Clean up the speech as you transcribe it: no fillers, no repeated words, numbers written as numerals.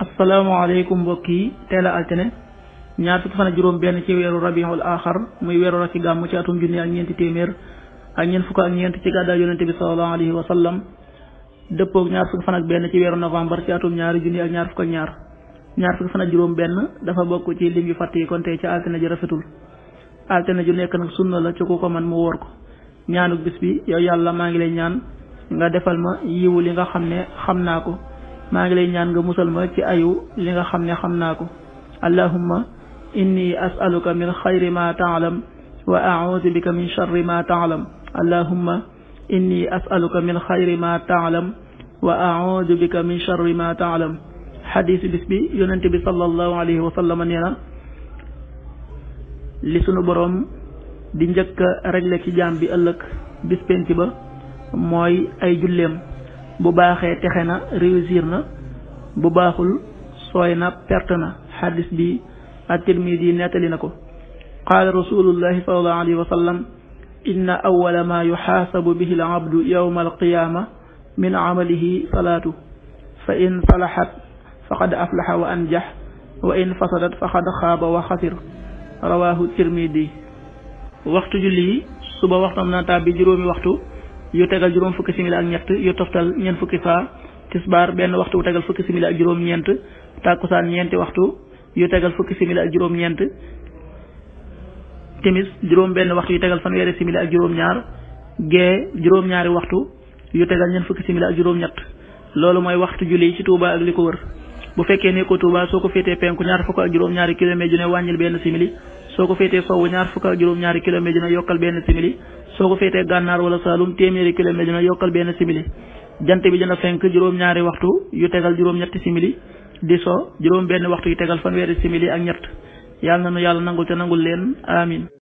asalaamaaleykum mbokk yi teel a altine ñaar fukki fan ak juróom benn ci weeru rabiul axar muy weeru rakki gàmm ci atum junni ak ñeenti téeméer ak ñeent fukk ak ñeent ci gàddaay yonente bi sallallahu alayhi wa sallam dëppoog ñaar fukki fan ak benn ci weeru novembre ci atum ñaari junni ak ñaar fukk ak ñaar fukki fan ak juróom benn dafa bokk ci lim yu fàtt yi kon tey ci altine ji rafetul altine ju nekk nag sunna la ci ku ko man mu wóor ko ñaanuk bis bi yow yàlla maa ngi lay ñaan nga defal ma yiwu li nga xam ne xam naa ko maa ngi lay ñaan nga musal ma ci ayu li nga xam ne xam naa ko allahumma inni as'aluka min xayri ma ta'lam wa a'udhu bika min sharri ma ta'lam allahumma inni as'aluka min xayri ma ta'lam wa a'udhu bika min sharri ma ta'lam xadiis bis bi yonente bi sallallahu alayhi wa sallam nee na li sunu boroom di njëkk a régler ci jaam bi ëllëg bis penc ba mooy ay julleem bu baaxee texe na réussir na bu baaxul sooy na perte na xadis bi at-Tirmidi nettali na ko qaala rasulullahi sallallahu alayhi wa sallam inna awwala ma yuxaasabu bihi al-abdu yawma al-qiyaama min amalihi salaatu fa in salaxat faqad aflaxa wa anjax wa in fasadat faqad xaaba wa xasir rawaahu Tirmidi. waxtu julli yi suba waxtam na tàbbi juróomi waxtu yu tegal juróom fukki simili ak ñett yu toftal ñeent fukki saa tisbaar benn waxtu yu tegal fukki simili ak juróom ñeent tàkkusaan ñeenti waxtu yu tegal fukki simili ak juróom ñeent timis juróom benn waxtu yu tegal fanweeri simili ak juróom ñaar gee juróom ñaari waxtu yu tegal ñeent fukki simili ak juróom ñett loolu mooy waxtu julli yi ci Touba ak li ko wër bu fekkee ne ko Touba soo ko féetee penku ñaar fukk ak juróom ñaari kilomètre ju ne wàññil benn simili soo ko féetee sowwu ñaar fukk ak juróom ñaari kilomètre ju ne yokkal benn simili soo ko féetee gànnaar wala Saalum téeméeri kilomètre dina yokkal benn simili jant bi dina fenk juróom-ñaari waxtu yu tegal juróom-ñetti simili di so juróom benn waxtu yu tegal fanweeri simili ak ñett yàlla na nu yàlla nangul te nangul leen amin